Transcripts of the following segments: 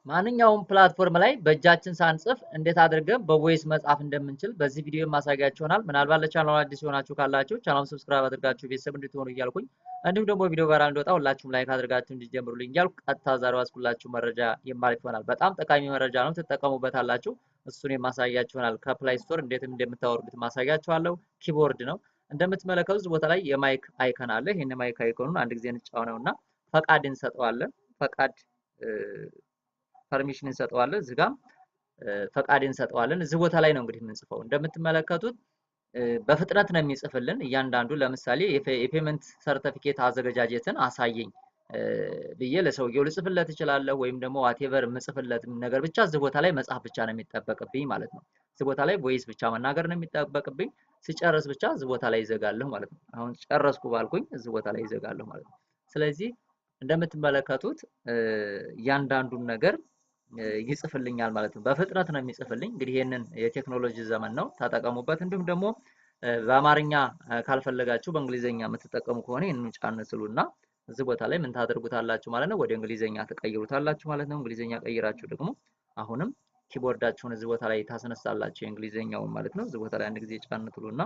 ማንኛውም platform ላይ በእጃችን ሳንጽፍ እንዴት አድርገን በ voice መጻፍ እንደምንችል በዚህ ቪዲዮ የማሳያችሁ ይሆናል። ምናልባት ለቻናሉ አዲስ የሆናችሁ ካላችሁ ቻናሉን subscribe አድርጋችሁ ቤተሰብ እንድትሆኑ እያልኩኝ፣ እንዲሁም ደግሞ ቪዲዮ viral እንዲወጣ ሁላችሁም like አድርጋችሁ እንዲጀምሩልኝ እያልኩ ቀጥታ ዛሬ ያዝኩላችሁ መረጃ የማልፍ ይሆናል። በጣም ጠቃሚ መረጃ ነው፣ ትጠቀሙበታላችሁ። እሱን የማሳያችሁ ይሆናል። ከ Play Store እንዴት እንደምታወርዱት ማሳያችኋለሁ። Keyboard ነው። እንደምትመለከቱት ቦታ ላይ የ mic icon አለ። ይህን mic icon ኑን አንድ ጊዜ እንጫነውና ፈቃድ እንሰጠዋለን። ፈቃድ permission እንሰጠዋለን። እዚህ ጋር ፈቃድ እንሰጠዋለን። እዚህ ቦታ ላይ ነው እንግዲህ የምንጽፈው። እንደምትመለከቱት በፍጥነት ነው የሚጽፍልን እያንዳንዱ። ለምሳሌ የ payment certificate አዘገጃጀትን አሳየኝ ብዬ ለሰውየው ልጽፍለት እችላለሁ። ወይም ደግሞ whatever የምጽፍለት ነገር ብቻ እዚህ ቦታ ላይ መጻፍ ብቻ ነው የሚጠበቅብኝ ማለት ነው። እዚህ ቦታ ላይ voice ብቻ መናገር ነው የሚጠበቅብኝ። ስጨርስ ብቻ እዚህ ቦታ ላይ ይዘጋለሁ ማለት ነው። አሁን ጨረስኩ ባልኩኝ እዚህ ቦታ ላይ ይዘጋለሁ ማለት ነው። ስለዚህ እንደምትመለከቱት እያንዳንዱን ነገር ይጽፍልኛል ማለት ነው። በፍጥነት ነው የሚጽፍልኝ። እንግዲህ ይህንን የቴክኖሎጂ ዘመን ነው፣ ተጠቀሙበት። እንዲሁም ደግሞ በአማርኛ ካልፈለጋችሁ በእንግሊዝኛ የምትጠቀሙ ከሆነ ይህንን ጫን ስሉና እዚህ ቦታ ላይ ምን ታደርጉታላችሁ ማለት ነው፣ ወደ እንግሊዝኛ ትቀይሩታላችሁ ማለት ነው። እንግሊዝኛ ቀይራችሁ ደግሞ አሁንም keyboard ኣችሁን እዚህ ቦታ ላይ ታስነሳላችሁ፣ የእንግሊዝኛውን ማለት ነው። እዚህ ቦታ ላይ አንድ ጊዜ ጫን ትሉና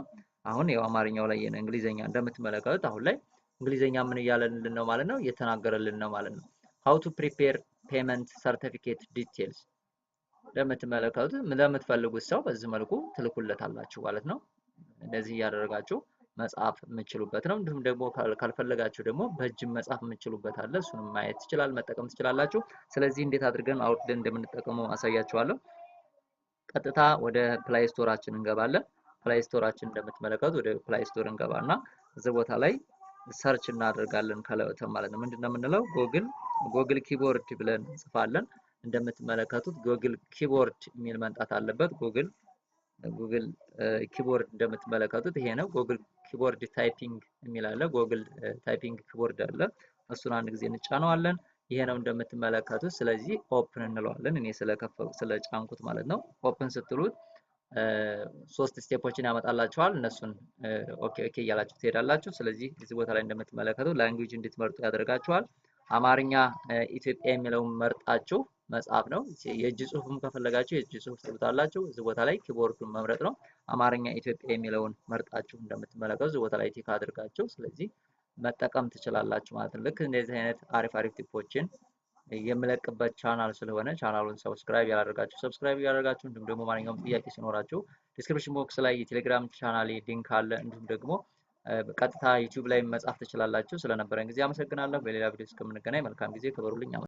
አሁን ያው አማርኛው ላይ እንግሊዝኛ እንደምትመለከቱት አሁን ላይ እንግሊዝኛ ምን እያለልን ነው ማለት ነው፣ እየተናገረልን ነው ማለት ነው። How to prepare payment certificate details ለምትመለከቱት ለምትፈልጉት ሰው በዚህ መልኩ ትልኩለታላችሁ ማለት ነው። እንደዚህ እያደረጋችሁ መጻፍ የምትችሉበት ነው። እንዲሁም ደግሞ ካልፈለጋችሁ ደግሞ በእጅም መጻፍ የምትችሉበት አለ። እሱንም ማየት ትችላል መጠቀም ትችላላችሁ። ስለዚህ እንዴት አድርገን አውርደን እንደምንጠቀመው አሳያችኋለሁ። ቀጥታ ወደ Play Store ኣችን እንገባለን። Play Store ኣችን እንደምትመለከቱት ወደ Play Store እንገባና እዚህ ቦታ ላይ search እናደርጋለን ከለውተን ማለት ነው። ምንድነው የምንለው? Google Keyboard ብለን እንጽፋለን። እንደምትመለከቱት Google Keyboard የሚል መምጣት አለበት። Google Keyboard እንደምትመለከቱት ይሄ ነው። Google Keyboard typing የሚል አለ። Google typing keyboard አለ። እሱን አንድ ጊዜ እንጫነዋለን። ይሄ ነው እንደምትመለከቱት። ስለዚህ open እንለዋለን። እኔ ስለጫንኩት ማለት ነው። Open ስትሉት ሶስት step ኦችን ያመጣላችኋል። እነሱን okay እያላችሁ ትሄዳላችሁ። ስለዚህ እዚህ ቦታ ላይ እንደምትመለከቱት language እንድትመርጡ ያደርጋችኋል። አማርኛ ኢትዮጵያ የሚለውን መርጣችሁ መጻፍ ነው። የእጅ ጽሁፍም ከፈለጋችሁ የእጅ ጽሁፍ ትሉታላችሁ። እዚህ ቦታ ላይ keyboard ኡን መምረጥ ነው። አማርኛ ኢትዮጵያ የሚለውን መርጣችሁ እንደምትመለከቱ እዚህ ቦታ ላይ tick አድርጋችሁ ስለዚህ መጠቀም ትችላላችሁ ማለት ነው። ልክ እንደዚህ አይነት አሪፍ አሪፍ tip ኦችን የምለቅበት ቻናል ስለሆነ ቻናሉን subscribe ያላደረጋችሁ subscribe እያደረጋችሁ፣ እንዲሁም ደግሞ ማንኛውም ጥያቄ ሲኖራችሁ description box ላይ የቴሌግራም ቻናሌ link አለ። እንዲሁም ደግሞ ቀጥታ YouTube ላይ መጻፍ ትችላላችሁ። ስለነበረን ጊዜ አመሰግናለሁ። በሌላ ቪዲዮ እስከምንገናኝ መልካም ጊዜ፣ ክበሩልኝ።